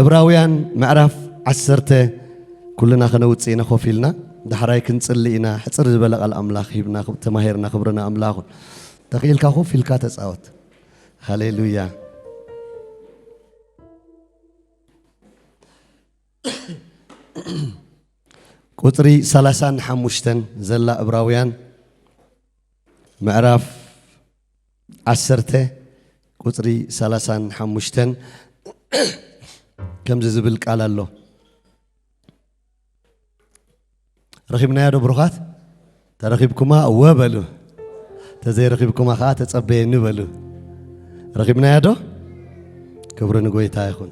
እብራውያን ምዕራፍ ዓሰርተ ኩልና ከነውፅእ ኢና ኮፍ ኢልና። ዳሕራይ ክንፅሊ ኢና። ሕፅር ዝበለ ቃል ኣምላኽ ሂብና ክብ-፣ ተማሂርና። ክብርና ኣምላኽ ይኹን። ተኽኢልካ ኮፍ ኢልካ ተፃወት። ሃሌሉያ። ቁፅሪ ሰላሳን ሓሙሽተን ዘላ እብራውያን ምዕራፍ ዓሰርተ ቁፅሪ ሰላሳን ሓሙሽተን ከምዚ ዝብል ቃል ኣሎ። ረኺብናዮ ዶ ብሩኻት? ተረኺብኩማ እወ በሉ። ተዘይረኺብኩማ ከዓ ተጸበየኒ በሉ። ረኺብናዮ ዶ? ክብሪ ንጎይታ ይኹን።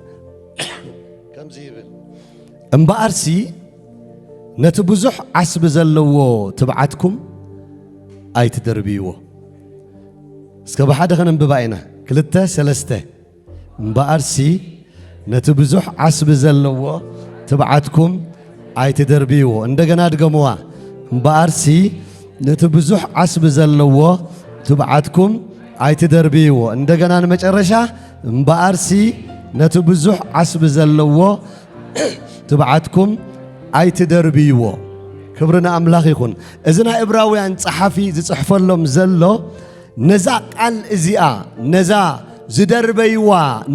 ከምዚ ይብል፣ እምበኣርሲ ነቲ ብዙሕ ዓስቢ ዘለዎ ትብዓትኩም ኣይትደርብይዎ። እስከ ብሓደ ከነንብባ ኢና። ክልተ፣ ሰለስተ። እምበኣርሲ ነቲ ብዙሕ ዓስቢ ዘለዎ ትብዓትኩም ኣይትደርብይዎ። እንደገና ድገምዋ። እምበኣርሲ ነቲ ብዙሕ ዓስቢ ዘለዎ ትብዓትኩም ኣይትደርብይዎ። እንደገና ንመጨረሻ፣ እምበኣርሲ ነቲ ብዙሕ ዓስቢ ዘለዎ ትብዓትኩም ኣይትደርብይዎ። ክብሪ ንኣምላኽ ይኹን። እዚ ናይ እብራውያን ጸሓፊ ዝጽሕፈሎም ዘሎ ነዛ ቃል እዚኣ፣ ነዛ ዝደርበይዋ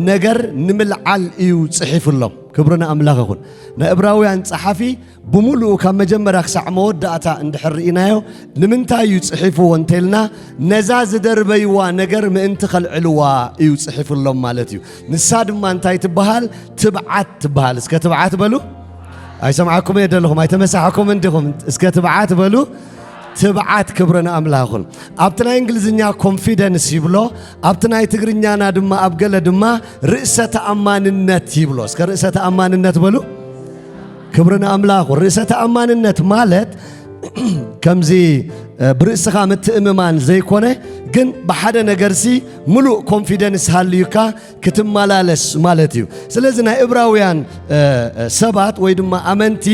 ነገር ንምልዓል እዩ ጽሒፉሎም። ክብሪ ንኣምላኽ ይኹን። ናይ እብራውያን ጸሓፊ ብምሉኡ ካብ መጀመርያ ክሳዕ መወዳእታ እንድሕር ርኢናዮ፣ ንምንታይ እዩ ጽሒፍዎ እንተልና፣ ነዛ ዝደርበይዋ ነገር ምእንቲ ከልዕልዋ እዩ ጽሒፍሎም ማለት እዩ። ንሳ ድማ እንታይ ትበሃል? ትብዓት ትበሃል። እስከ ትብዓት በሉ። ኣይሰምዓኩም እየ ደለኹም፣ ኣይተመሳሕኩም እንዲኹም። እስከ ትብዓት በሉ። ትብዓት። ክብሪ ንኣምላኽ ይኹን። ኣብቲ ናይ እንግሊዝኛ ኮንፊደንስ ይብሎ፣ ኣብቲ ናይ ትግርኛና ድማ፣ ኣብ ገለ ድማ ርእሰ ተኣማንነት ይብሎ። እስከ ርእሰ ተኣማንነት በሉ። ክብሪ ንኣምላኽ። ርእሰ ተኣማንነት ማለት ከምዚ፣ እ፣ ብርእስኻ ምትእምማን ዘይኮነ፣ ግን ብሓደ ነገርሲ ምሉእ ኮንፊደንስ ሃልዩካ ክትመላለስ ማለት እዩ። ስለዚ ናይ እብራውያን፣ እ፣ እ፣ ሰባት ወይ ድማ ኣመንቲ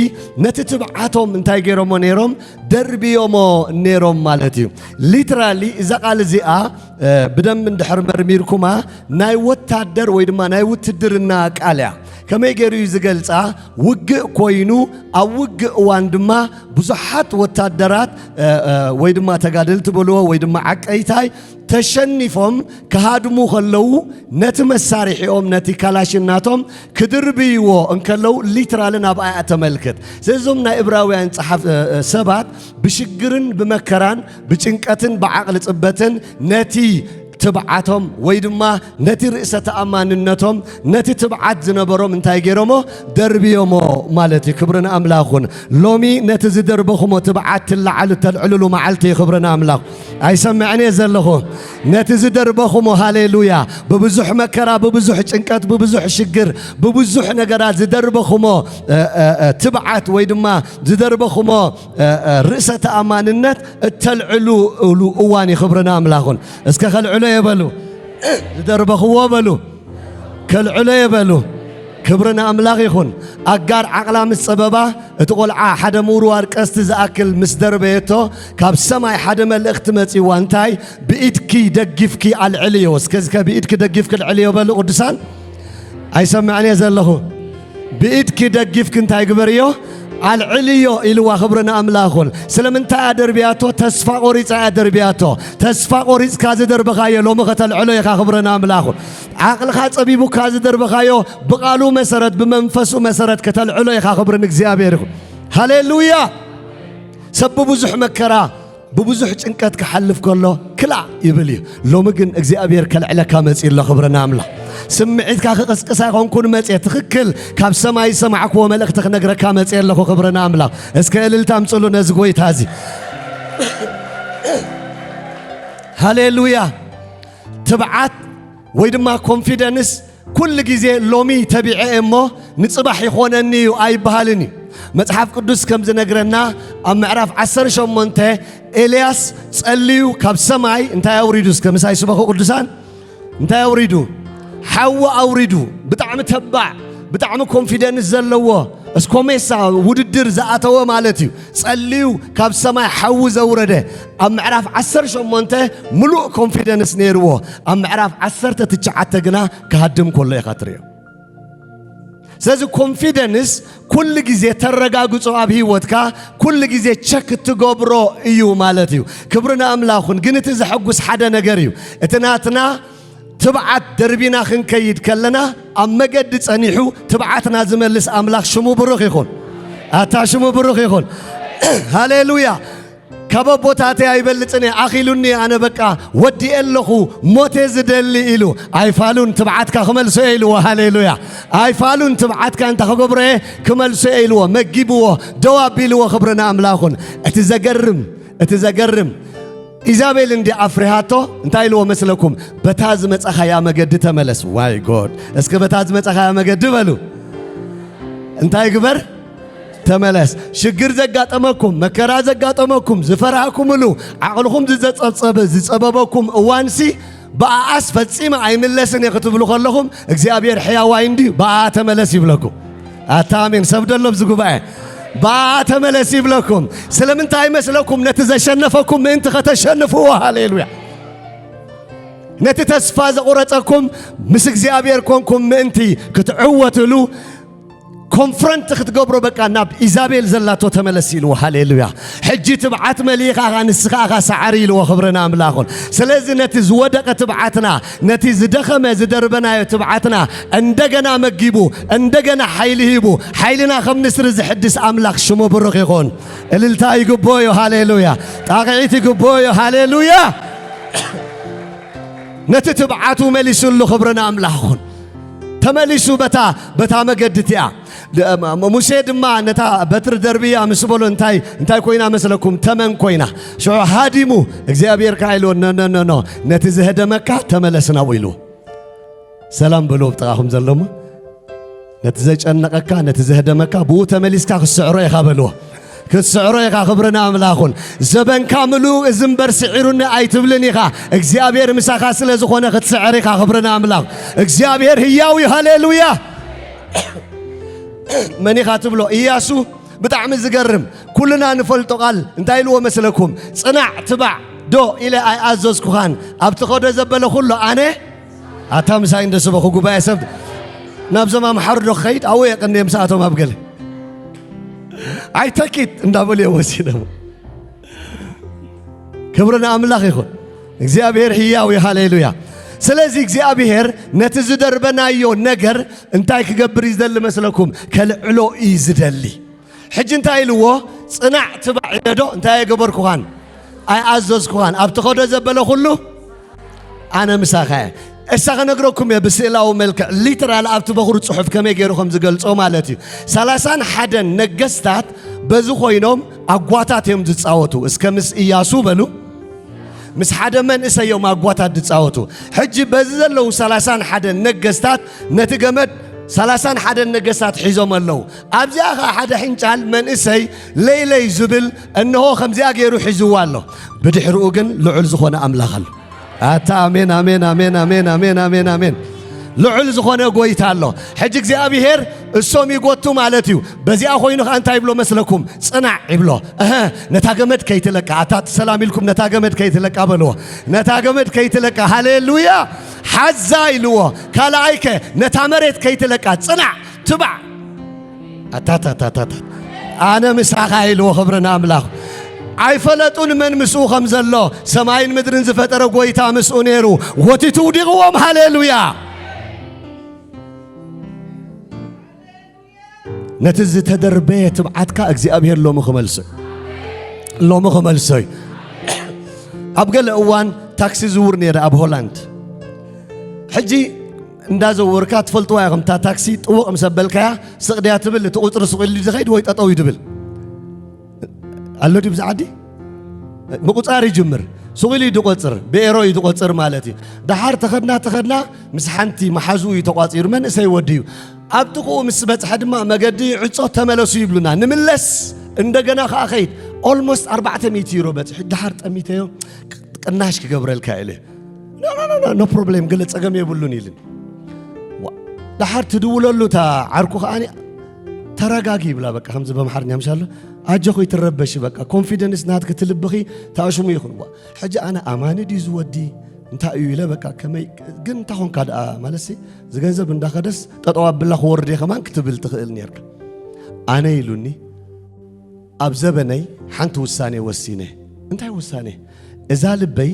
ነቲ ትብዓቶም እንታይ ገይሮሞ ነይሮም? ደርብዮሞ ነይሮም ማለት እዩ። ሊትራሊ እዛ ቃል እዚኣ፣ እ፣ ብደንብ እንድሕር መርሚርኩማ ናይ ወታደር ወይ ድማ ናይ ውትድርና ቃል እያ። ከመይ ገይሩ እዩ ዝገልጻ? ውግእ ኮይኑ ኣብ ውግእ እዋን ድማ ብዙሓት ወታደራት፣ እ፣ እ፣ ወይ ድማ ተጋደልቲ በልዎ ወይ ድማ ዓቀይታይ ተሸኒፎም ክሃድሙ ከለዉ ነቲ መሳርሒኦም፣ ነቲ ካላሽን ናቶም ክድርብይዎ እንከለዉ ሊትራሊ ናብኣ እያ ተመልክት። ስለዚ እዞም ናይ እብራውያን ጸሓፍ-፣ እ፣ እ፣ ሰባት ብሽግርን ብመከራን ብጭንቀትን ብዓቕሊ ጽበትን ነቲ ትብዓቶም ወይ ድማ ነቲ ርእሰ ተኣማንነቶም፣ ነቲ ትብዓት ዝነበሮም እንታይ ገይሮሞ? ደርብዮሞ ማለት እዩ። ክብሪ ንኣምላኽ ይኹን። ሎሚ ነቲ ዝደርበኹሞ ትብዓት ትለዓሉ፣ ተልዕልሉ መዓልቲ እዩ። ክብሪ ንኣምላኽ። ኣይሰምዕን እየ ዘለኹ። ነቲ ዝደርበኹሞ፣ ሃሌሉያ፣ ብብዙሕ መከራ፣ ብብዙሕ ጭንቀት፣ ብብዙሕ ሽግር፣ ብብዙሕ ነገራት ዝደርበኹሞ፣ እ፣ እ፣ እ፣ ትብዓት ወይ ድማ ዝደርበኹሞ፣ እ፣ እ፣ ርእሰ ተኣማንነት እተልዕሉ እሉ እዋን እዩ። ክብሪ ንኣምላኽ ይኹን። እስከ ከልዕሎ የበሉ። ዝደርበኽዎ በሉ። ከልዕሎ የበሉ። ክብሪ ንኣምላኽ ይኹን። ኣጋር ዓቕላ ምስ ጸበባ፣ እቲ ቆልዓ ሓደ ምውርዋር ቀስቲ ዝኣክል ምስ ደርበየቶ፣ ካብ ሰማይ ሓደ መልእኽቲ መጺዋ። እንታይ? ብኢድኪ ደጊፍኪ ኣልዕልዮ። እስከ፣ እስከ ብኢድኪ ደጊፍኪ ኣልዕልዮ በሉ ቅዱሳን። ኣይሰምዕን እየ ዘለኹ። ብኢድኪ ደጊፍኪ እንታይ ግበርዮ? ኣልዕልዮ ኢልዋ። ክብሪ ንኣምላኽ ይኹን። ስለምንታይ እያ ደርብያቶ? ተስፋ ቆሪጻ እያ ደርብያቶ። ተስፋ ቆሪጽካ ዝደርበኻዮ ሎሚ ከተልዕሎ ኢኻ። ክብሪ ንኣምላኽ ይኹን። ዓቕልኻ ጸቢቡካ ዝደርበኻዮ ብቓሉ መሰረት፣ ብመንፈሱ መሰረት ከተልዕሎ ኢኻ። ክብሪ ንእግዚኣብሔር ይኹን። ሃሌሉያ። ሰብ ብብዙሕ መከራ፣ ብብዙሕ ጭንቀት ክሓልፍ ከሎ ክላእ ይብል እዩ። ሎሚ ግን እግዚኣብሔር ከልዕለካ መጺኡ ኣሎ። ክብሪ ንኣምላኽ። ስምዒትካ ክቕስቅስ ኣይኮንኩን መጺኤ፣ ትኽክል ካብ ሰማይ ዝሰማዕክዎ መልእኽቲ ክነግረካ መጺኤ ኣለኹ። ክብሪ ንኣምላኽ። እስከ እልልታ ኣምጽሉ ነዚ ጎይታ እዚ። ሃሌሉያ። ትብዓት ወይ ድማ ኮንፊደንስ ኩሉ ግዜ ሎሚ ተቢዐ እየ እሞ ንጽባሕ ይኾነኒ እዩ ኣይበሃልን እዩ። መጽሓፍ ቅዱስ ከም ዝነግረና ኣብ ምዕራፍ ዓሰርተ ሸሞንተ ኤልያስ ጸልዩ ካብ ሰማይ እንታይ ኣውሪዱ? እስከ ምሳይ ስበኹ ቅዱሳን። እንታይ ኣውሪዱ? ሓዊ ኣውሪዱ። ብጣዕሚ ተባዕ፣ ብጣዕሚ ኮንፊደንስ ዘለዎ፣ እስኮሜሳ ውድድር ዝኣተወ ማለት እዩ። ጸልዩ ካብ ሰማይ ሓዊ ዘውረደ። ኣብ ምዕራፍ ዓሰርተ ሸሞንተ ምሉእ ኮንፊደንስ ነይርዎ። ኣብ ምዕራፍ ዓሰርተ ትሽዓተ ግና ክሃድም ከሎ ኢኻ ትርእዮ። ስለዚ ኮንፊደንስ ኩሉ ግዜ ተረጋግጾ ኣብ ህይወትካ ኩሉ ግዜ ቸክ እትገብሮ እዩ ማለት እዩ። ክብሪ ንኣምላኽ ይኹን። ግን እቲ ዘሐጉስ ሓደ ነገር እዩ። እቲ ናትና ትብዓት ደርቢና ክንከይድ ከለና ኣብ መገዲ ጸኒሑ ትብዓትና ዝመልስ ኣምላኽ ሽሙ ብሩኽ ይኹን። ኣታ ሽሙ ብሩኽ ይኹን። ሃሌሉያ። ካብ ኣቦታተይ ኣይበልጽን እየ፣ ኣኺሉኒ፣ ኣነ በቃ ወዲኤ ኣለኹ፣ ሞቴ ዝደሊ ኢሉ። ኣይፋሉን ትብዓትካ ክመልሶ እየ ኢልዎ። ሃሌሉያ። ኣይፋሉን ትብዓትካ እንታይ ክገብሮ እየ ክመልሶ እየ ኢልዎ። መጊብዎ፣ ደው ኣቢልዎ። ክብሪ ንኣምላኹን። እቲ ዘገርም፣ እቲ ዘገርም ኢዛቤል እንዲ ኣፍሪሃቶ እንታይ ኢልዎ መስለኩም? በታ ዝመጻኻያ መገዲ ተመለስ። ዋይ ጎድ። እስከ በታ ዝመጻኻያ መገዲ በሉ። እንታይ ግበር? ተመለስ። ሽግር ዘጋጠመኩም፣ መከራ ዘጋጠመኩም፣ ዝፈራህኩምሉ፣ ዓቕልኹም ዝዘጸብጸበ-፣ ዝጸበበኩም እዋንሲ፣ ብኣኣስ ፈጺመ ኣይምለስን እየ ክትብሉ ከለኹም፣ እግዚኣብሔር ሕያዋይ እንድዩ፣ ብኣኣ ተመለስ ይብለኩም። ኣታ ኣሜን። ሰብ ደሎ ኣብዚ ጉባኤ፣ ብኣኣ ተመለስ ይብለኩም። ስለምንታይ መስለኩም? ነቲ ዘሸነፈኩም ምእንቲ ከተሸንፍዎ። ሃሌሉያ። ነቲ ተስፋ ዘቑረጸኩም ምስ እግዚኣብሔር ኮንኩም ምእንቲ ክትዕወትሉ፣ ኮንፍረንት ክትገብሮ፣ በቃ ናብ ኢዛቤል ዘላቶ ተመለስ ኢልዎ። ሃሌሉያ። ሕጂ ትብዓት መሊእኻ ኸኣ ንስኻ ኢኻ ሰዓሪ ኢልዎ። ክብሪ ንኣምላኹን። ስለዚ ነቲ ዝወደቐ ትብዓትና፣ ነቲ ዝደኸመ ዝደርበናዮ ትብዓትና እንደገና መጊቡ፣ እንደገና ሓይሊ ሂቡ፣ ሓይልና ከም ንስሪ ዝሕድስ ኣምላኽ ሽሙ ብሩኽ ይኹን። እልልታ ይግብኦ እዩ። ሃሌሉያ። ጣቕዒት ይግብኦ እዩ። ሃሌሉያ። ነቲ ትብዓቱ መሊሱሉ። ክብሪ ንኣምላኽ ይኹን። ተመሊሱ በታ፣ በታ መገዲ እቲኣ። ደ-፣ ም-፣ ሙሴ ድማ ነታ በትሪ ደርብያ ምስ በሎ እንታይ፣ እንታይ ኮይና መስለኩም? ተመን ኮይና። ሽዑ ሃዲሙ፣ እግዚኣብሔር ከኣ ኢልዎ፣ "ኖ፣ ኖ፣ ኖ፣ ኖ፣ ነቲ ዘህደመካ ተመለስ ናብኡ" ኢልዎ። ሰላም በልዎ ብጥቓኹም ዘሎ እሞ፣ ነቲ ዘጨነቐካ፣ ነቲ ዘህደመካ ብኡ ተመሊስካ ክትስዕሮ ኢኻ በልዎ። ክትስዕሮ ኢኻ። ክብሪ ንኣምላኹን። ዘበንካ ምሉእ እዚ እምበር ስዒሩኒ ኣይትብልን ኢኻ። እግዚኣብሔር ምሳኻ ስለ ዝኾነ ክትስዕር ኢኻ። ክብሪ ንኣምላኽ። እግዚኣብሔር ህያው እዩ። ሃሌሉያ። መን ኢኻ ትብሎ? ኢያሱ። ብጣዕሚ ዝገርም፣ ኩልና ንፈልጦ ቃል እንታይ ኢልዎ መስለኩም? "ጽናዕ ትባዕ ዶ ኢለ ኣይኣዘዝኩኻን? ኣብ ትኸዶ ዘበለ ኩሎ ኣነ"። ኣታ ምሳይ እንደ ስበኹ ጉባኤ ሰብ፣ ናብዞም ኣምሓሩ ዶ ክኸይድ? ኣዎ የቐንየ ምስኣቶም ኣብ ገለ። "ኣይተኪት" እንዳበሉ እዮም ወሲዶም። ክብሪ ንኣምላኽ ይኹን። እግዚኣብሔር ህያው እዩ። ሃሌሉያ። ስለዚ እግዚኣብሔር ነቲ ዝደርበናዮ ነገር እንታይ ክገብር እዩ ዝደሊ መስለኩም? ከልዕሎ እዩ ዝደሊ። ሕጂ እንታይ ኢልዎ? "ጽናዕ ትባዕ ኢለ ዶ እንታይ ኣይገበርኩኻን? ኣይኣዘዝኩኻን? ኣብ ትኸዶ ዘበለ ኩሉ ኣነ ምሳኻ እየ።" እሳ ከነግረኩም እየ ብስእላዊ መልክዕ፣ ሊትራል ኣብቲ በኹሪ ጽሑፍ ከመይ ገይሩ ከም ዝገልጾ ማለት እዩ። ሰላሳን ሓደን ነገስታት በዚ ኮይኖም ኣጓታት እዮም ዝጻወቱ። እስከ ምስ ኢያሱ በሉ። ምስ ሓደ መንእሰይ እዮም ኣጓታት ዝጻወቱ። ሕጂ በዚ ዘለዉ ሰላሳን ሓደን ነገስታት ነቲ ገመድ ሰላሳን ሓደን ነገስታት ሒዞም ኣለዉ። ኣብዚኣ ኸኣ ሓደ ሕንጫል መንእሰይ ለይለይ ዝብል እንሆ ከምዚኣ ገይሩ ሒዝዋ ኣሎ። ብድሕሪኡ ግን ልዑል ዝኾነ ኣምላኽ ኣሎ። ኣታ ኣሜን፣ ኣሜን፣ ኣሜን፣ ኣሜን፣ ኣሜን፣ ኣሜን፣ ኣሜን። ልዑል ዝኾነ ጎይታ ኣሎ። ሕጂ እግዚኣብሔር እሶም ይጎቱ ማለት እዩ። በዚኣ ኮይኑ ኸኣ እንታይ ይብሎ መስለኩም? ጽናዕ ይብሎ። እህ፣ ነታ ገመድ ከይትለቃ፣ ኣታ ሰላም ኢልኩም ነታ ገመድ ከይትለቃ በልዎ። ነታ ገመድ ከይትለቃ። ሃሌሉያ። ሓዛ ኢልዎ። ካልኣይከ ነታ መሬት ከይትለቃ ጽናዕ፣ ትባዕ። ኣታታታታታ። ኣነ ምሳኻ ኢልዎ። ክብሪ ንኣምላኽ። ኣይፈለጡን መን ምስኡ ከም ዘሎ። ሰማይን ምድርን ዝፈጠረ ጎይታ ምስኡ ነይሩ። ወቲቱ ውዲቕዎም። ሃሌሉያ። ነቲ ዝተደርበየ ትብዓትካ እግዚኣብሔር ሎሚ ክመልሶ እዩ። ሎሚ ክመልሶ እዩ። ኣብ ገለ እዋን ታክሲ ዝውር ነይረ ኣብ ሆላንድ። ሕጂ እንዳዘወርካ ትፈልጥዋ ኢኹም፣ እታ ታክሲ ጥውቕ ምስ ኣበልካያ ስቕ ድያ ትብል፣ እቲ ቁፅሪ ስቕ ኢሉ ዝኸይድ ወይ ጠጠው እዩ ዝብል። ኣሎ ድዩ ብዚ ዓዲ? ምቁፃር ይጅምር። ስቕ ኢሉ እዩ ዝቆፅር፣ ብኤሮ እዩ ዝቆፅር ማለት እዩ። ደሓር ተኸድና ተኸድና ምስ ሓንቲ መሓዝኡ እዩ ተቋፂሩ፣ መንእሰይ ወዲ እዩ። ኣብ ጥቕኡ ምስ በፅሐ ድማ መገዲ ይዕፆ፣ ተመለሱ ይብሉና። ንምለስ እንደገና ከዓ ኸይድ። ኦልሞስት ኣርባዕተ ሚእቲ ዩሮ በፂሑ፣ ደሓር ጠሚተዮ፣ ቅናሽ ክገብረልካ ኢለ። ኖ፣ ኖ፣ ኖ፣ ኖ፣ ኖ ፕሮብሌም፣ ገለ ጸገም የብሉን ኢልን። ዋ፣ ደሓር ትድውለሉ እታ ዓርኩ ከኣ፣ "ተረጋጊ" ይብላ፣ በቃ ከምዚ በምሓርኛ ምሻሎ፣ "ኣጆኺ ይትረበሺ፣ በቃ ኮንፊደንስ ናትኪ፣ እቲ ልብኺ ታእሽሙ ይኹን።" ዋ፣ ሕጂ ኣነ ኣማኒ ድዩ ዝወዲ? እንታይ እዩ ኢለ፣ በቃ ከመይ ግን እንታይ ኾንካ ደኣ ማለት ሲ፣ እዚ ገንዘብ እንዳኸደስ ጠጠው ኣብላ ክወርድ እየ ከማን ክትብል ትኽእል ኔርካ። ኣነ ኢሉኒ፣ ኣብ ዘበነይ ሓንቲ ውሳኔ ወሲነ። እንታይ ውሳኔ? እዛ ልበይ፣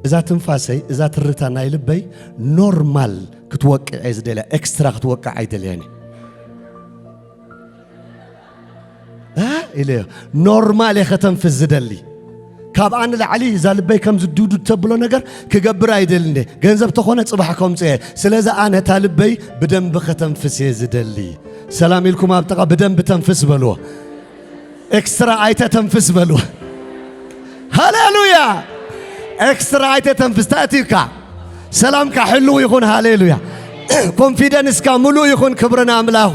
እዛ ትንፋሰይ፣ እዛ ትርታ ናይ ልበይ ኖርማል ክትወቅዕ እየ ዝደልያ፣ ኤክስትራ ክትወቅዕ ኣይደልያን እየ። እ? ኢለዮ። ኖርማል እየ ከተንፍስ ዝደሊ። ካብኣ ንላዕሊ እዛ ልበይ ከም ዝድውድድ ተብሎ ነገር ክገብር ኣይደልን እየ። ገንዘብ ተኾነ ጽባሕ ከምጽኦ እየ። ስለዚ ኣነ እታ ልበይ ብደንቢ ከተንፍስ እየ ዝደሊ። ሰላም ኢልኩም ኣብ ጥቓ ብደንቢ ተንፍስ በልዎ። ኤክስትራ ኣይተተንፍስ በልዎ። ሃሌሉያ! ኤክስትራ ኣይተተንፍስ፣ ተእትዩካ። ሰላምካ ሕልው ይኹን። ሃሌሉያ! ኮንፊደንስካ ምሉእ ይኹን። ክብሪ ንኣምላኹ።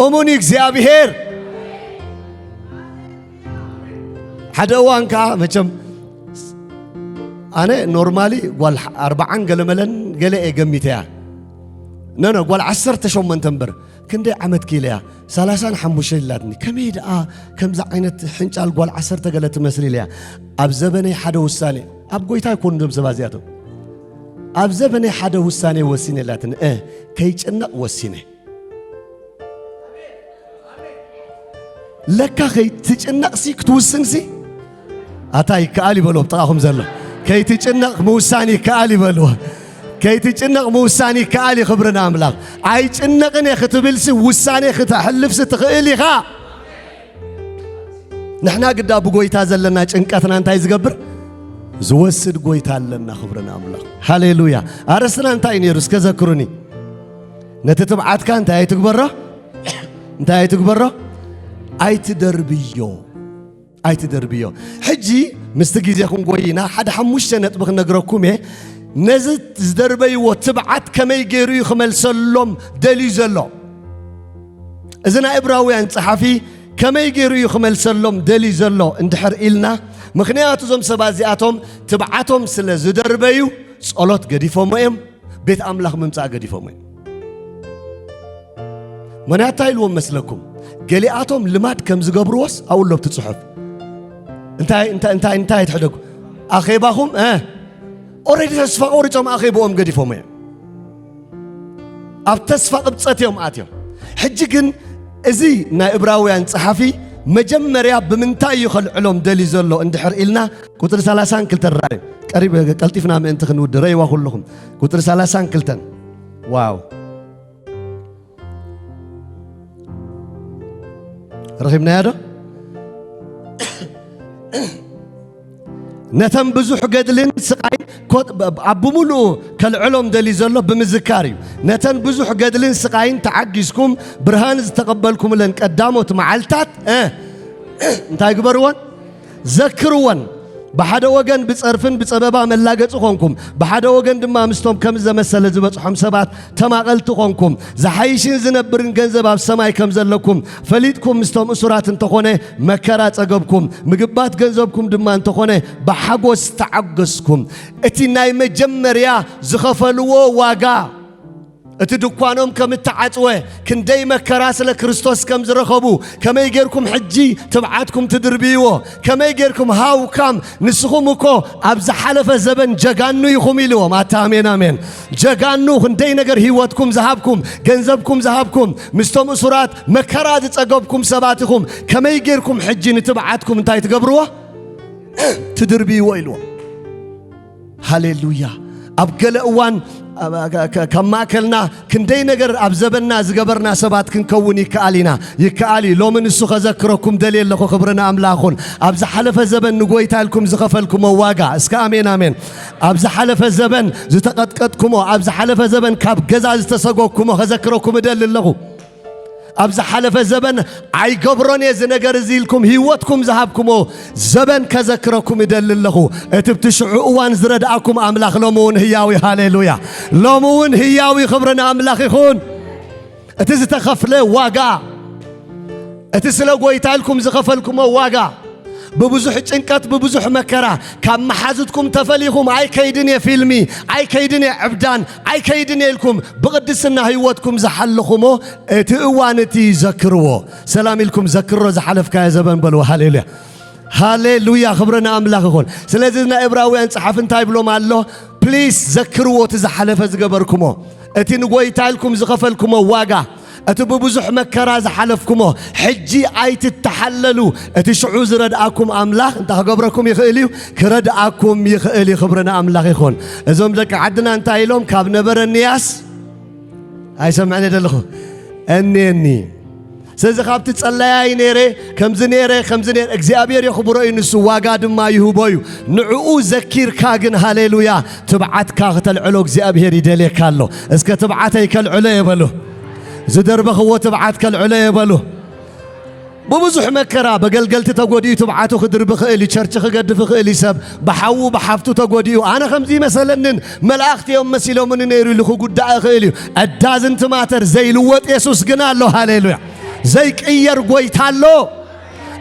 እሙን እዩ እግዚኣብሄር። ሓደ እዋን ከኣ መቸም ኣነ ኖርማሊ ጓል ኣርባዓን ገለመለን ገለ እየ ገሚተያ። ኖ፣ ኖ፣ ጓል ዓሰርተ ሸሞንተ እምበር። ክንደይ ዓመት ክኢለያ? ሰላሳን ሓሙሽተን ኢላትኒ። ከመይ ደኣ ከምዚ ዓይነት ሕንጫል ጓል ዓሰርተ ገለ ትመስል ኢለያ። ኣብ ዘበነይ ሓደ ውሳኔ፣ ኣብ ጎይታ ኣይኮኑን እዞም ሰባት እዚኣቶም። ኣብ ዘበነይ ሓደ ውሳኔ ወሲነ ኢላትኒ። እ፣ ከይጭነቕ ወሲነ። ለካ ከይትጭነቕሲ ክትውስንሲ ኣታ ይከኣል ይበሎ፣ ብጥቓኹም ዘሎ። ከይትጭነቕ ምውሳን ይከኣል ይበሎ። ከይትጭነቕ ምውሳን ይከኣል እዩ። ክብሪ ንኣምላኽ። ኣይጭነቕን እየ ክትብልሲ ውሳኔ ክተሕልፍሲ ትኽእል ኢኻ። ንሕና ግዳ ብጎይታ ዘለና ጭንቀትና እንታይ ዝገብር? ዝወስድ ጎይታ ኣለና። ክብሪ ንኣምላኽ። ሃሌሉያ። ኣርእስትና እንታይ እዩ ነይሩ? እስከ ዘክሩኒ። ነቲ ትብዓትካ እንታይ ኣይትግበሮ? እንታይ ኣይትግበሮ? ኣይትደርብዮ። ኣይትደርብዮ። ሕጂ ምስቲ ግዜኹም ጎይና ሓደ ሓሙሽተ ነጥቢ ክነግረኩም እየ። ነዚ ዝደርበይዎ ትብዓት ከመይ ገይሩ እዩ ክመልሰሎም ደልዩ ዘሎ? እዚ ናይ ዕብራውያን ጸሓፊ ከመይ ገይሩ እዩ ክመልሰሎም ደልዩ ዘሎ እንድሕር ኢልና፣ ምኽንያቱ እዞም ሰባት እዚኣቶም ትብዓቶም ስለ ዝደርበዩ ጸሎት ገዲፎሞ እዮም፣ ቤት ኣምላኽ ምምጻእ ገዲፎሞ እዮም። ምኽንያቱ እንታይ ኢልዎም መስለኩም? ገሊኣቶም ልማድ ከም ዝገብርዎስ ኣብኡ ኣሎ ኣብቲ ጽሑፍ። እንታይ፣ እንታይ፣ እንታይ፣ እንታይ ትሕደጉ? ኣኼባኹም፣ እ፣ ኦልሬዲ ተስፋ ቆሪጾም ኣኼብኦም ገዲፎም እዮም። ኣብ ተስፋ ቅብጸት እዮም ኣትዮም። ሕጂ ግን እዚ ናይ ዕብራውያን ጸሓፊ መጀመርያ ብምንታይ እዩ ከልዕሎም ደልዩ ዘሎ እንድሕር ኢልና፣ ቁጽሪ ሰላሳን ክልተን ረኣዩ። ቀሪብ ቀልጢፍና ምእንቲ ክንውድእ ረእይዋ ኩልኹም። ቁጽሪ ሰላሳን ክልተን። ዋው። ረኺብናያ ዶ? ነተን ብዙሕ ገድልን ስቓይን ኮት-፣ ብ-፣ ኣብ ብምሉኡ ከልዕሎም ደልዩ ዘሎ ብምዝካር እዩ። ነተን ብዙሕ ገድልን ስቓይን ተዓጊስኩም ብርሃን ዝተቐበልኩምለን ቀዳሞት መዓልታት፣ እ፣ እንታይ ግበርወን? ዘክርወን። ብሓደ ወገን ብጸርፍን ብጸበባ መላገጺ ኾንኩም፣ ብሓደ ወገን ድማ ምስቶም ከምዚ ዘመሰለ ዝበጽሖም ሰባት ተማቐልቲ ኾንኩም። ዝሓይሽን ዝነብርን ገንዘብ ኣብ ሰማይ ከም ዘለኩም ፈሊጥኩም ምስቶም እሱራት እንተኾነ መከራ ጸገብኩም፣ ምግባት ገንዘብኩም ድማ እንተኾነ ብሓጎስ ተዓገስኩም። እቲ ናይ መጀመርያ ዝኸፈልዎ ዋጋ፣ እቲ ድኳኖም ከም እተዓጽወ፣ ክንደይ መከራ ስለ ክርስቶስ ከም ዝረኸቡ፣ ከመይ ጌርኩም ሕጂ ትብዓትኩም ትድርብይዎ? ከመይ ጌርኩም how come ንስኹም እኮ ኣብ ዝሓለፈ ዘበን ጀጋኑ ኢኹም ኢልዎም። ኣታ ኣሜን፣ ኣሜን። ጀጋኑ ክንደይ ነገር ህይወትኩም ዝሃብኩም፣ ገንዘብኩም ዝሃብኩም፣ ምስቶም እሱራት መከራ ዝጸገብኩም ሰባት ኢኹም። ከመይ ጌርኩም ሕጂ ንትብዓትኩም እንታይ ትገብርዎ? ትድርብይዎ ኢልዎም። ሃሌሉያ። ኣብ ገለ እዋን፣ ኣብ፣ ከ-፣ ከ-፣ ካብ ማእከልና ክንደይ ነገር ኣብ ዘበንና ዝገበርና ሰባት ክንከውን ይከኣል ኢና። ይከኣል እዩ። ሎሚ ንሱ ከዘክረኩም ደልየ ኣለኹ። ክብሪ ንኣምላኽ ይኹን። ኣብ ዝሓለፈ ዘበን ንጎይታ ኢልኩም ዝኸፈልኩሞ ዋጋ። እስከ ኣሜን፣ ኣሜን። ኣብ ዝሓለፈ ዘበን ዝተቐጥቀጥኩሞ፣ ኣብ ዝሓለፈ ዘበን ካብ ገዛ ዝተሰጎግኩሞ ከዘክረኩም እደሊ ኣለኹ። ኣብ ዝሓለፈ ዘበን ኣይገብሮን እየ እዚ ነገር እዚ ኢልኩም ህይወትኩም ዝሃብኩሞ ዘበን ከዘክረኩም እደሊ ኣለኹ። እቲ ብቲ ሽዑ እዋን ዝረድኣኩም ኣምላኽ ሎሚ እውን ህያው እዩ። ሃሌሉያ። ሎሚ እውን ህያው እዩ። ክብሪ ንኣምላኽ ይኹን። እቲ ዝተኸፍለ ዋጋ፣ እቲ ስለ ጎይታ ኢልኩም ዝኸፈልኩሞ ዋጋ፣ ብብዙሕ ጭንቀት፣ ብብዙሕ መከራ፣ ካብ መሓዙትኩም ተፈሊኹም፣ "ኣይከይድን እየ ፊልሚ፣ ኣይከይድን እየ ዕብዳን፣ ኣይከይድን እየ" ኢልኩም ብቕድስና ህይወትኩም ዝሓለኹሞ፣ እቲ እዋን እቲ ዘክርዎ። ሰላም ኢልኩም ዘክሮ ዝሓለፍካዮ ዘበን በልዎ። ሃሌሉያ። ሃሌሉያ፣ ክብሪ ንኣምላኽ ይኹን። ስለዚ ናይ ዕብራውያን ጸሓፊ እንታይ ብሎም ኣሎ? ፕሊስ ዘክርዎ እቲ ዝሓለፈ ዝገበርኩሞ፣ እቲ ንጎይታ ኢልኩም ዝኸፈልኩሞ ዋጋ፣ እቲ ብብዙሕ መከራ ዝሓለፍኩሞ። ሕጂ ኣይትተሓለሉ። እቲ ሽዑ ዝረድኣኩም ኣምላኽ እንታይ ክገብረኩም ይኽእል እዩ? ክረድኣኩም ይኽእል እዩ። ክብሪ ንኣምላኽ ይኹን። እዞም ደቂ ዓድና እንታይ ኢሎም? ካብ ነበረንያስ ኣይሰምዕን እየ ዘለኹ። እኔኒ። ስለዚ ካብቲ ጸላያይ ነይረ፣ ከምዚ ነይረ፣ ከምዚ ነይረ፣ እግዚኣብሔር የኽብሮ እዩ፣ ንሱ ዋጋ ድማ ይህቦ እዩ። ንዕኡ ዘኪርካ ግን፣ ሃሌሉያ፣ ትብዓትካ ክተልዕሎ እግዚኣብሔር ይደልየካ ኣሎ። እስከ ትብዓተይ ከልዕሎ እየ በሉ። ዝደርበኽዎ ትብዓት ከልዕሎ እየ በሉ። ብብዙሕ መከራ፣ በገልገልቲ ተጎዲኡ ትብዓቱ ክድርቢ ክእል እዩ፣ ቸርች ክገድፍ ክእል እዩ ሰብ፣ ብሓዉ ብሓፍቱ ተጎዲኡ፣ ኣነ ከምዚ ይመሰለንን፣ መላእኽቲ እዮም መሲሎምኒ ነይሩ ኢሉ ክጉዳእ ክእል እዩ። እዳዝንቲ ማተር ዘይልወጥ የሱስ ግን ኣሎ። ሃሌሉያ። ዘይቅየር ጎይታ ኣሎ።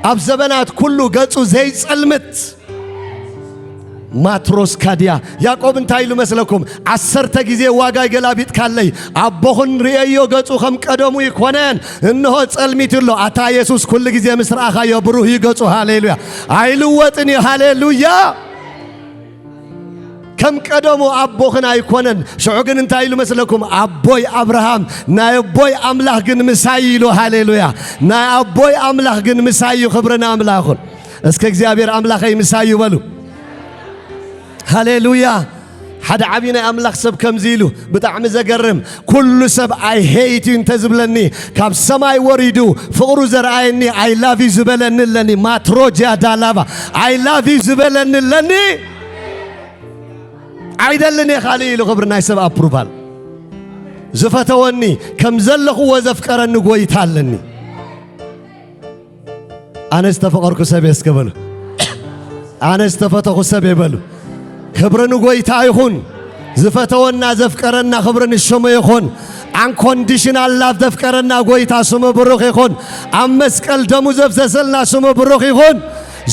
ኣብ ዘበናት ኩሉ ገጹ ዘይጸልምት። ማትሮስ ካድያ። ያዕቆብ እንታይ ኢሉ መስለኩም? ዓሰርተ ግዜ ዋጋ ይገላቢጥካለይ፣ ኣቦኽን ርእየዮ፣ ገጹ ከም ቀደሙ ይኮነን፣ እንሆ ጸልሚቱ ኣሎ። ኣታ የሱስ ኩሉ ግዜ ምስ ረኣኻዮ ብሩህ እዩ ገጹ። ሃሌሉያ። ኣይልወጥን እዩ። ሃሌሉያ። ከም ቀደሙ ኣቦኽን ኣይኮነን። ሽዑ ግን እንታይ ኢሉ መስለኩም? ኣቦይ ኣብርሃም፣ ናይ ኣቦይ ኣምላኽ ግን ምሳይ ኢሉ። ሃሌሉያ። ናይ ኣቦይ ኣምላኽ ግን ምሳይ እዩ። ክብሪ ንኣምላኽ ይኹን። እስከ እግዚኣብሔር ኣምላኸይ ምሳይ እዩ በሉ። ሃሌሉያ። ሓደ ዓብዪ ናይ ኣምላኽ ሰብ ከምዚ ኢሉ፣ ብጣዕሚ ዘገርም፣ ኩሉ ሰብ ኣይ ሄይት ዩ እንተዝብለኒ፣ ካብ ሰማይ ወሪዱ ፍቕሩ ዘርኣየኒ፣ ኣይ ላቭ ዩ ዝበለኒ ኣለኒ። ማትሮጅያ ዳላቫ፣ ኣይ ላቭ ዩ ዝበለኒ ኣለኒ። ኣይደልን እየ ካልእ ኢሉ። ክብሪ ናይ ሰብ ኣፕሩቫል። ዝፈተወኒ፣ ከም ዘለኹዎ ዘፍቀረኒ ጎይታ ኣለኒ። ኣነ ዝተፈቐርኩ ሰብ እየ እስከ በሉ። ኣነ ዝተፈተኹ ሰብ እየ በሉ። ክብሪ ንጎይታ ይኹን። ዝፈተወና ዘፍቀረና ክብሪ ንሽሙ ይኹን። ኣንኮንዲሽናል ላቭ ዘፍቀረና ጎይታ ስሙ ብሩኽ ይኹን። ኣብ መስቀል ደሙ ዘፍሰሰልና ስሙ ብሩኽ ይኹን።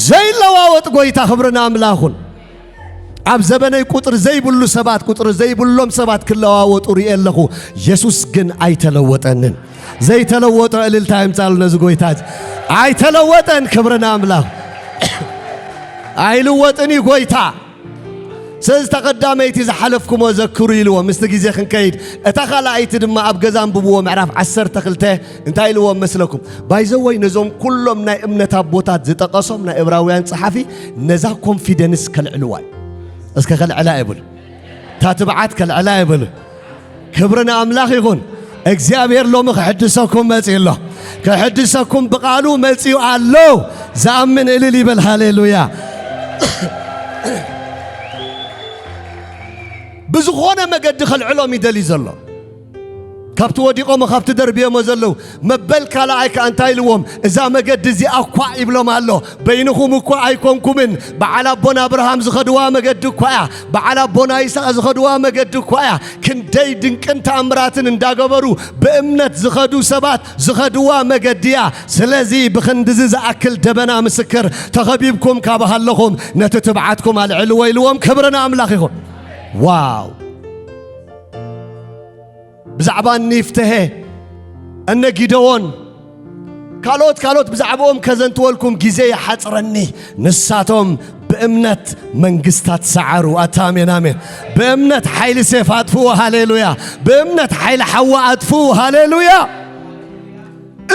ዘይለዋወጥ ጎይታ ክብሪ ንኣምላኽ ይኹን። ኣብ ዘበነይ ቁጥሪ ዘይብሉ ሰባት፣ ቁጥሪ ዘይብሎም ሰባት ክለዋወጡ ርእየ ኣለኹ። የሱስ ግን ኣይተለወጠንን። ዘይተለወጠ እልልታ ይምጻሉ ነዚ ጎይታ። ኣይተለወጠን። ክብሪ ንኣምላኽ። ኣይልወጥን እዩ ጎይታ። ስለዚ እታ ቀዳመይቲ ዝሓለፍኩሞ ዘክሩ ኢልዎ ምስቲ ግዜ ክንከይድ፣ እታ ካልኣይቲ ድማ ኣብ ገዛ ኣንብብዎ ምዕራፍ ዓሰርተ ክልተ እንታይ ኢልዎም መስለኩም? ባይዘወይ ነዞም ኩሎም ናይ እምነት ኣቦታት ዝጠቐሶም ናይ ዕብራውያን ጸሓፊ ነዛ ኮንፊደንስ ከልዕልዋ እዩ። እስከ ከልዕላ ይብል። እታ ትብዓት ከልዕላ ይብል። ክብሪ ንኣምላኽ ይኹን። እግዚኣብሔር ሎሚ ክሕድሰኩም መጺኡ ኣሎ። ክሕድሰኩም ብቓሉ መጺኡ ኣሎ። ዝኣምን እልል ይበል። ሃሌሉያ። ብዝኾነ መገዲ ከልዕሎም ይደሊ ዘሎ። ካብቲ ወዲቖሞ ካብቲ ደርብዮሞ ዘለዉ መበል ካልኣይ ከኣ እንታይ ኢልዎም? እዛ መገዲ እዚኣ እኳ ይብሎም ኣሎ። በይንኹም እኳ ኣይኮንኩምን። በዓል ኣቦና ኣብርሃም ዝኸድዋ መገዲ እኳ እያ። በዓል ኣቦና ይስሐቅ ዝኸድዋ መገዲ እኳ እያ። ክንደይ ድንቅን ተኣምራትን እንዳገበሩ ብእምነት ዝኸዱ ሰባት ዝኸድዋ መገዲ እያ። ስለዚ ብኽንድዚ ዝኣክል ደበና ምስክር ተኸቢብኩም ካብ ሃለኹም ነቲ ትብዓትኩም ኣልዕልዎ ኢልዎም። ክብሪ ንኣምላኽ ይኹን። ዋው! ብዛዕባ እኒ ይፍተሄ፣ እነ ጊደዎን፣ ካልኦት ካልኦት ብዛዕባኦም ከዘንትወልኩም ግዜ ይሓጽረኒ። ንሳቶም ብእምነት መንግስታት ሰዓሩ። ኣታ ኣሜን፣ ኣሜን። ብእምነት ሓይሊ ሴፍ ኣጥፍኡ። ሃሌሉያ። ብእምነት ሓይሊ ሓዋ ኣጥፍኡ። ሃሌሉያ።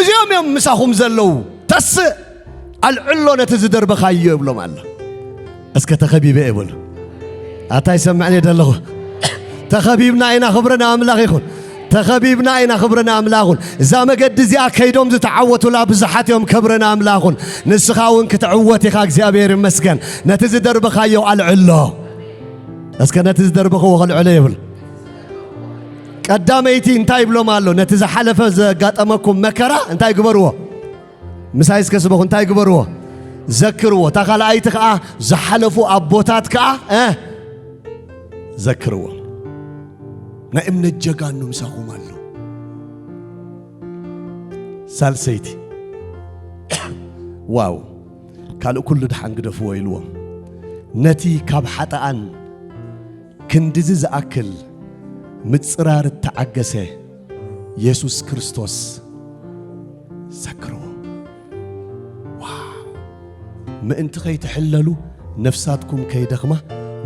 እዚኦም እዮም ምሳኹም ዘለዉ። ተስእ፣ ኣልዕሎ ነቲ ዝደርበኻዮ ይብሎም ኣሎ። እስከ ተኸቢበ እየ በሉ። ኣታ ይሰምዕን እየ ደለኹ። ተኸቢብና ኢና፣ ክብሪ ንኣምላኽ ይኹን። ተኸቢብና ኢና፣ ክብሪ ንኣምላኽ ይኹን። እዛ መገዲ እዚኣ ከይዶም ዝተዓወቱላ ብዙሓት እዮም፣ ክብሪ ንኣምላኽ ይኹን። ንስኻ እውን ክትዕወት ኢኻ፣ እግዚኣብሔር ይመስገን። ነቲ ዝደርበኻዮ ኣልዕሎ። እስከ ነቲ ዝደርበኽዎ ከልዕሎ ይብል። ቀዳመይቲ እንታይ ይብሎም ኣሎ? ነቲ ዝሓለፈ ዘጋጠመኩም መከራ እንታይ ግበርዎ? ምሳይ እስከ ስበኹ፣ እንታይ ግበርዎ? ዘክርዎ። እታ ካልኣይቲ ከኣ ዝሓለፉ ኣቦታት ከኣ፣ እ፣ ዘክርዎ። ናይ እምነት ጀጋኑ ምሳኹም ኣሎ። ሳልሰይቲ፣ ዋው፣ ካልእ ኩሉ ደሓን ግደፍዎ ኢልዎም። ነቲ ካብ ሓጥኣን ክንድዚ ዝኣክል ምጽራር እተዓገሰ የሱስ ክርስቶስ ዘክርዎ። ዋው! ምእንቲ ከይትሕለሉ፣ ነፍሳትኩም ከይደኽማ፣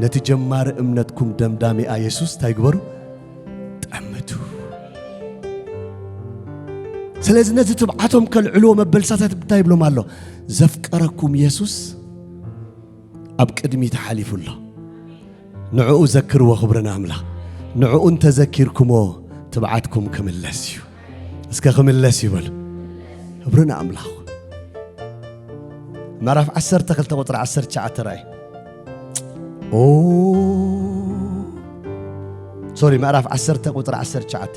ነቲ ጀማሪ እምነትኩም ደምዳሚኣ የሱስ እንታይ ግበሩ? ጠምቱ። ስለዚ ነዚ ትብዓቶም ከልዕልዎ መበል ሳታት እንታይ ይብሎም ኣሎ? ዘፍቀረኩም የሱስ ኣብ ቅድሚት ሓሊፉ ኣሎ። ንዕኡ ዘክርዎ፣ ክብሪ ንኣምላኽ። ንዕኡ እንተዘኪርኩሞ ትብዓትኩም ክምለስ እዩ። እስከ ክምለስ እዩ በሉ። ክብሪ ንኣምላኽ። ምዕራፍ ዓሰርተ ክልተ ቁጽሪ ዓሰርተ ትሽዓተ ራእይ። ኦ፣ ሶሪ፣ ምዕራፍ ዓሰርተ ቁጽሪ ዓሰርተ ትሽዓተ።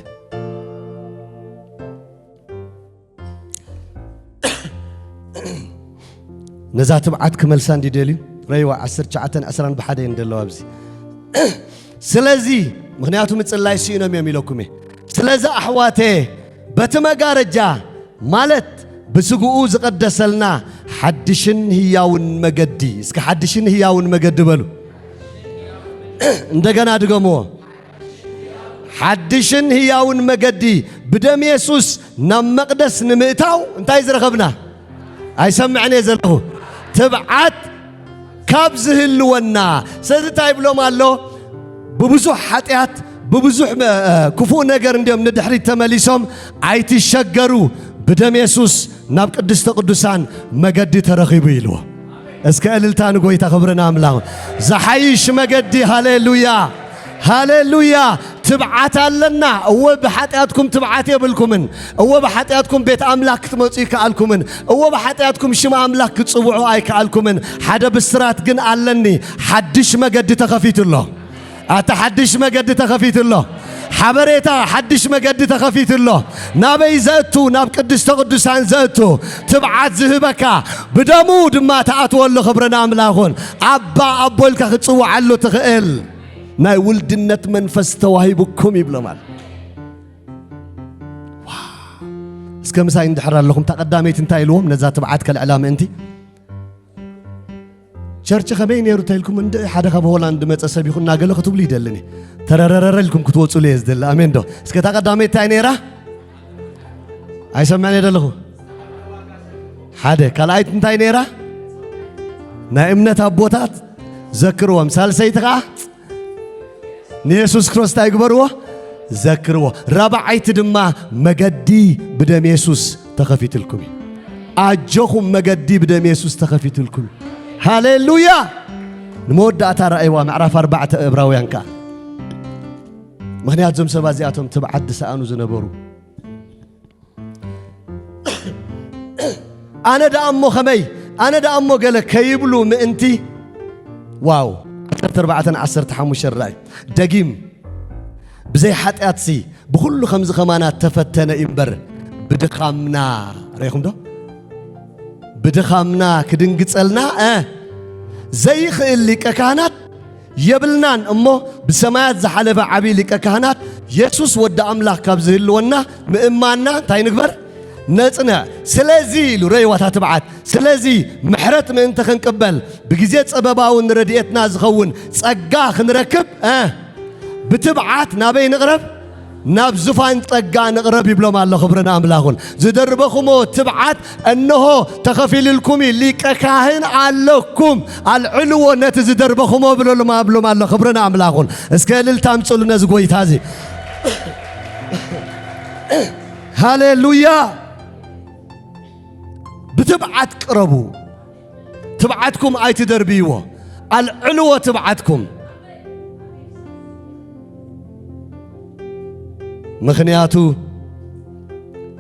ነዛ ትብዓት ክመልሳ እንዲ ደልዩ ረይዋ ዓሰርተ ትሽዓተን ዕስራን ብሓደ እየን ዘለዋ ኣብዚ። ስለዚ፣ ምኽንያቱ ምጽላይ ስኢኖም እዮም ኢለኩም እየ። ስለዚ ኣሕዋተ፣ በቲ መጋረጃ ማለት ብስግኡ ዝቐደሰልና ሓድሽን ህያውን መገዲ፣ እስከ ሓድሽን ህያውን መገዲ በሉ። እንደገና ድገምዎ። ሓድሽን ህያውን መገዲ ብደም የሱስ ናብ መቕደስ ንምእታው እንታይ ዝረኸብና? ኣይሰምዕን እየ ዘለኹ። ትብዓት ካብ ዝህልወና። ስለዚ እንታይ ይብሎም ኣሎ? ብብዙሕ ሓጢኣት፣ ብብዙሕ፣ እ፣ ክፉእ ነገር እንዲዮም ንድሕሪት ተመሊሶም። ኣይትሸገሩ፣ ብደም የሱስ ናብ ቅድስተ ቅዱሳን መገዲ ተረኺቡ ኢልዎ። እስከ እልልታ ንጎይታ፣ ክብሪ ንኣምላኽ። ዝሓይሽ መገዲ። ሃሌሉያ፣ ሃሌሉያ። ትብዓት ኣለና። እወ፣ ብሓጢኣትኩም ትብዓት የብልኩምን። እወ፣ ብሓጢኣትኩም ቤት ኣምላኽ ክትመጹ ይከኣልኩምን። እወ፣ ብሓጢኣትኩም ሽም ኣምላኽ ክትጽውዑ ኣይከኣልኩምን። ሓደ ብስራት ግን ኣለኒ። ሓድሽ መገዲ ተኸፊቱ ኣሎ። ኣታ ሓድሽ መገዲ ተኸፊቱ ኣሎ። ሓበሬታ፣ ሓድሽ መገዲ ተኸፊቱ ኣሎ። ናበይ ዘእቱ? ናብ ቅድስተ ቅዱሳን ዘእቱ። ትብዓት ዝህበካ፣ ብደሙ ድማ ትኣትወሉ። ክብሪ ንኣምላኽ ይኹን። ኣባ፣ ኣቦ ኢልካ ክትጽውዓሉ ትኽእል ናይ ውልድነት መንፈስ ተዋሂቡኩም ይብሎም ኣሎ። ዋው! እስከ ምሳይ እንድሕር ኣለኹም፣ እታ ቀዳመይቲ እንታይ ኢልዎም ነዛ ትብዓት ከልዕላ ምእንቲ? ቸርች ከመይ ነይሩ ተይልኩም፣ እንደ ሓደ ካብ ሆላንድ መጸ ሰብ ይኹን እናገለ ክትብሉ ይደልን እየ። ተረረረረ ኢልኩም ክትወጹሉ እየ ዝደሊ። ኣሜን ዶ? እስከ እታ ቀዳመይቲ እንታይ ነይራ? ኣይሰምዕን እየ ደለኹ። ሓደ። ካልኣይቲ እንታይ ነይራ? ናይ እምነት ኣቦታት ዘክርዎም። ሳልሰይቲ ኸዓ ንየሱስ ክርስቶስ እንታይ ግበርዎ? ዘክርዎ። ራብዓይቲ ድማ መገዲ ብደም የሱስ ተኸፊትልኩም እዩ። ኣጆኹም፣ መገዲ ብደም የሱስ ተኸፊትልኩም እዩ። ሃሌሉያ! ንመወዳእታ ረኣይዋ፣ ምዕራፍ ኣርባዕተ እብራውያን ከኣ። ምኽንያት እዞም ሰባት እዚኣቶም ትብዓት ዝሰኣኑ ዝነበሩ። ኣነ ደኣ እሞ ኸመይ፣ ኣነ ደኣ እሞ ገለ ከይብሉ ምእንቲ። ዋው! ዓሰርተ ኣርባዕተን ዓሰርተ ሓሙሽተን ራእይ። ደጊም፣ ብዘይ ሓጢኣትሲ ብኹሉ ከምዚ ከማና ተፈተነ እዩ እምበር፣ ብድኻምና፣ ርኢኹም ዶ? ብድኻምና ክድንግጸልና፣ እ፣ ዘይኽእል ሊቀ ካህናት የብልናን እሞ፣ ብሰማያት ዝሓለፈ ዓብዪ ሊቀ ካህናት የሱስ ወዲ ኣምላኽ ካብ ዝህልወና ምእማንና እንታይ ንግበር? ነጽንዕ። ስለዚ ኢሉ ረይዋታ ትብዓት። ስለዚ ምሕረት ምእንቲ ክንቅበል፣ ብግዜ ጸበባውን ረድኤትና ዝኸውን ጸጋ ክንረክብ፣ እ፣ ብትብዓት ናበይ ንቕረብ? ናብ ዙፋን ጸጋ ንቕረብ ይብሎም ኣሎ። ክብሪ ንኣምላኹን። ዝደርበኹሞ ትብዓት እንሆ ተኸፊልልኩም እዩ፣ ሊቀ ካህን ኣለኩም፣ ኣልዕልዎ ነቲ ዝደርበኹሞ ብለሎም ኣብሎም ኣሎ። ክብሪ ንኣምላኹን። እስከ እልልታ ኣምጽሉ ነዚ ጎይታ እዚ። ሃሌሉያ። ብትብዓት ቅረቡ። ትብዓትኩም ኣይትደርብይዎ። ኣልዕልዎ ትብዓትኩም። ምኽንያቱ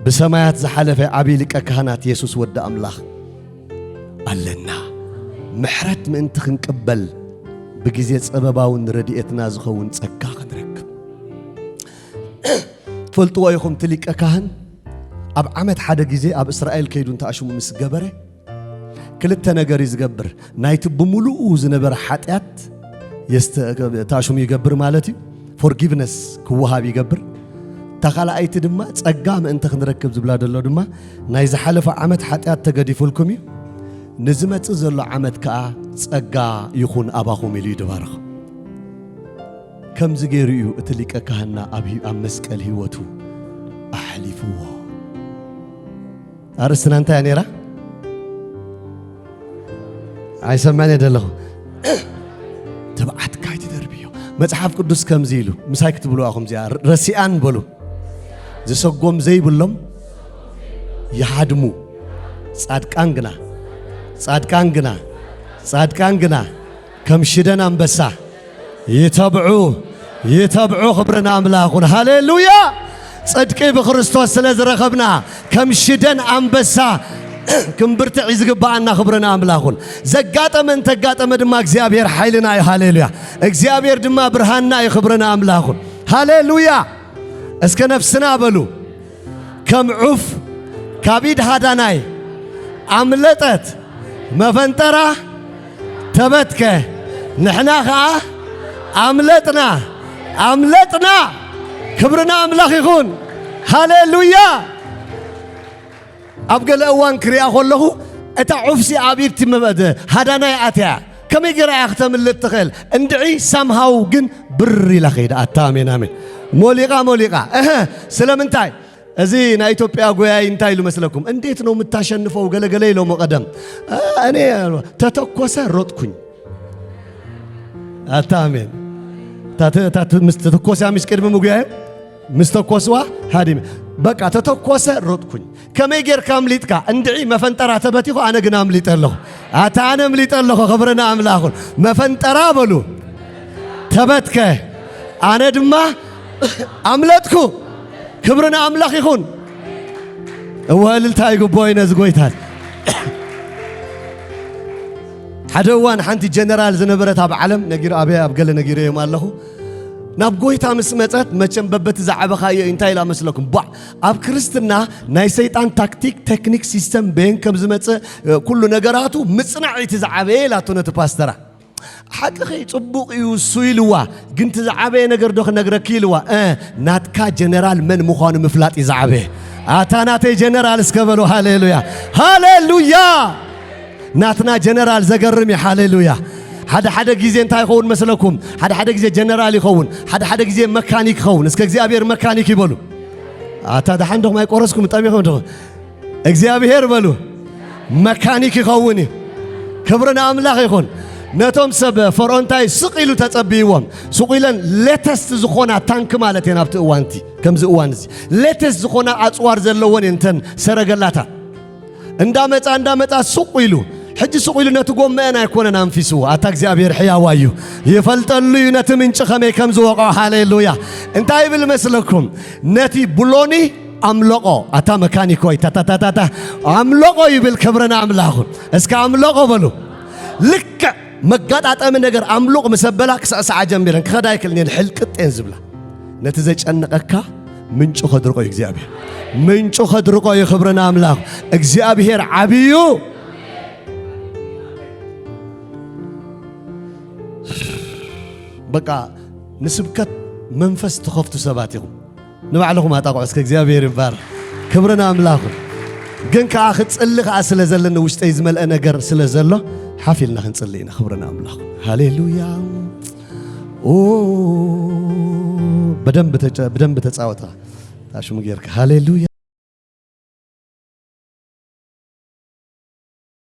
ብሰማያት ዝሓለፈ ዓብዪ ሊቀ ካህናት የሱስ ወዲ ኣምላኽ ኣለና። ምሕረት ምእንቲ ክንቅበል ብግዜ ጸበባውን ረድኤትና ዝኸውን ጸጋ ክንረክብ። ትፈልጥዎ ኢኹም፣ እቲ ሊቀ ካህን ኣብ ዓመት ሓደ ግዜ ኣብ እስራኤል ከይዱ እንተኣሽሙ ምስ ገበረ፣ ክልተ ነገር እዩ ዝገብር። ናይቲ ብምሉኡ ዝነበረ ሓጢኣት የስተ-፣ ተኣሽሙ ይገብር ማለት እዩ። ፎርጊቭነስ ክወሃብ ይገብር። እታ ካልኣይቲ ድማ ጸጋ ምእንቲ ክንረክብ ዝብላ ዘሎ ድማ ናይ ዝሓለፈ ዓመት ሓጢኣት ተገዲፉልኩም እዩ። ንዝመጽእ ዘሎ ዓመት ከኣ ጸጋ ይኹን ኣባኹም ኢሉ እዩ ድባርኽ። ከምዚ ገይሩ እዩ እቲ ሊቀ ካህንና ኣብ ሂ-፣ ኣብ መስቀል ህይወቱ ኣሕሊፍዎ። ኣርእስትና እንታይ እያ ነይራ? ኣይሰማዕን እየ ደለኹ። ትብዓትካ ኣይትደርብዮ። መጽሓፍ ቅዱስ ከምዚ ኢሉ፣ ምሳይ ክትብሉ ኣኹም እዚኣ፣ ረሲኣን በሉ። ዝሰጎም ዘይብሎም ይሃድሙ። ጻድቃን ግና፣ ጻድቃን ግና፣ ጻድቃን ግና ከም ሽደን ኣንበሳ ይተብዑ፣ ይተብዑ። ክብሪ ንኣምላኽ ይኹን። ሃሌሉያ! ጽድቂ ብክርስቶስ ስለ ዝረኸብና ከም ሽደን ኣንበሳ ክንብርትዕ እዩ ዝግብኣና። ክብሪ ንኣምላኽ ይኹን። ዘጋጠመ እንተጋጠመ ድማ እግዚኣብሔር ሓይልና እዩ። ሃሌሉያ! እግዚኣብሔር ድማ ብርሃንና እዩ። ክብሪ ንኣምላኽ ይኹን። ሃሌሉያ! እስከ ነፍስና በሉ። ከም ዑፍ ካብ ኢድ ሃዳናይ ኣምለጠት፣ መፈንጠራ ተበትከ፣ ንሕና ኸዓ ኣምለጥና፣ ኣምለጥና። ክብሪ ንኣምላኽ ይኹን። ሃሌሉያ! ኣብ ገለ እዋን ክሪኣ ከለኹ፣ እታ ዑፍሲ ኣብ ኢድ እቲ መ-፣ ሃዳናይ ኣትያ፣ ከመይ ገይራ እያ ክተምልጥ ትኽእል? እንድዒ ሳምሃው ግን ብር ኢላ ኸይዳ። ኣታ ኣሜን፣ ኣሜን። ሞሊቓ፣ ሞሊቓ። እህ፣ ስለምንታይ? እዚ ናይ ኢትዮጵያ ጎያይ እንታይ ኢሉ መስለኩም? እንዴት ነው የምታሸንፈው? ገለገለ ኢሎሞ ቀደም። እ፣ እኔ ተተኮሰ ሮጥኩኝ። ኣታ ኣሜን። እታ ተ-፣ እታ ተ-፣ ምስ ተተኮሰ ምስ ቅድሚ ምጉያይ፣ ምስ ተኮስዋ ሃዲመ። በቃ ተተኮሰ ሮጥኩኝ። ከመይ ጌርካ ኣምሊጥካ? እንድዒ መፈንጠራ ተበቲኹ፣ ኣነ ግን ኣምሊጠ ኣለኹ። ኣታ ኣነ ኣምሊጠ ኣለኹ። ክብሪ ንኣምላኽ ይኹን። መፈንጠራ በሉ ተበትከ፣ ኣነ ድማ ኣምለጥኩ። ክብሪ ንኣምላኽ ይኹን። እወ፣ እልልታ ይግብኦ እዩ ነዚ ጎይታ። ሓደ እዋን ሓንቲ ጀነራል ዝነበረት ኣብ ዓለም ነጊሩ፣ ኣበይ ኣብ ገለ ነጊረዮም ኣለኹ። ናብ ጎይታ ምስ መጸት፣ መቸም በበቲ ዝዓበኻዮ እንታይ ኢላ መስለኩም? ቧዕ! ኣብ ክርስትና ናይ ሰይጣን ታክቲክ፣ ቴክኒክ፣ ሲስተም በየን ከም ዝመጸ፣ ኩሉ ነገራቱ ምጽናዕ እቲ ዝዓበየ ኢላቶ ነቲ ፓስተራ። ሓቅኺ ጽቡቕ እዩ እሱ ኢልዋ፣ ግን እቲ ዝዓበየ ነገር ዶ ክነግረኪ ኢልዋ። እ፣ ናትካ ጀነራል መን ምዃኑ ምፍላጥ እዩ ዝዓበየ። ኣታ ናተይ ጀነራል እስከ በሉ። ሃሌሉያ፣ ሃሌሉያ። ናትና ጀነራል ዘገርም እዩ። ሃሌሉያ። ሓደ ሓደ ግዜ እንታይ ይኸውን መስለኩም? ሓደ ሓደ ግዜ ጀነራል ይኸውን፣ ሓደ ሓደ ግዜ መካኒክ ይኸውን። እስከ እግዚኣብሔር መካኒክ ይበሉ። ኣታ ደሓን ዶኹም ኣይቆረስኩም፣ ጠሚኹም ዶ? እግዚኣብሔር በሉ መካኒክ ይኸውን እዩ። ክብሪ ንኣምላኽ ይኹን። ነቶም ሰብ ፈርዖን እንታይ ስቕ ኢሉ ተጸብይዎም። ስቕ ኢለን ሌተስት ዝኾና ታንክ ማለት እየን ኣብቲ እዋንቲ፣ ከምዚ እዋን እዚ ሌተስት ዝኾና ኣጽዋር ዘለወን እየን እተን ሰረገላታት። እንዳመጻ፣ እንዳመጻ ሱቕ ኢሉ፣ ሕጂ ሱቕ ኢሉ ነቲ ጎመአን ኣይኮነን ኣንፊስዎ። ኣታ እግዚኣብሔር ሕያዋ እዩ። ይፈልጠሉ እዩ ነቲ ምንጪ ከመይ ከም ዝወቕዖ። ሃሌሉያ። እንታይ ይብል መስለኩም? ነቲ ብሎኒ ኣምለቖ። ኣታ መካኒኮይ፣ ታታታታታ፣ ኣምለቖ ይብል። ክብሪ ንኣምላኹ። እስከ ኣምለቖ በሉ። ልክዕ መጋጣጠሚ ነገር ኣምሉቕ ምስ ኣበላ ክስዕስዓ ጀሚረን። ክኸዳ ኣይክእልን እየን፣ ሕልቅጥ እየን ዝብላ። ነቲ ዘጨነቐካ ምንጩ ከድርቆ እዩ እግዚኣብሔር። ምንጩ ከድርቆ እዩ። ክብሪ ንኣምላኽ። እግዚኣብሔር ዓብዩ። በቃ ንስብከት መንፈስ ትኸፍቱ ሰባት ኢኹም። ንባዕልኹም ኣጣቕዑ እስከ። እግዚኣብሔር ይባረኽ። ክብሪ ንኣምላኹ። ግን ከኣ ክጽሊ ከኣ ስለ ዘለኒ ውሽጠይ ዝመልአ ነገር ስለ ዘሎ ሓፍ ኢልና ክንጽሊ ኢና። ክብሪ ንኣምላኹ። ሃሌሉያ። ኦ፣ ብደንብ ተጨ-፣ ብደንብ ተጻወታ። ታሽሙ ጌርካ። ሃሌሉያ።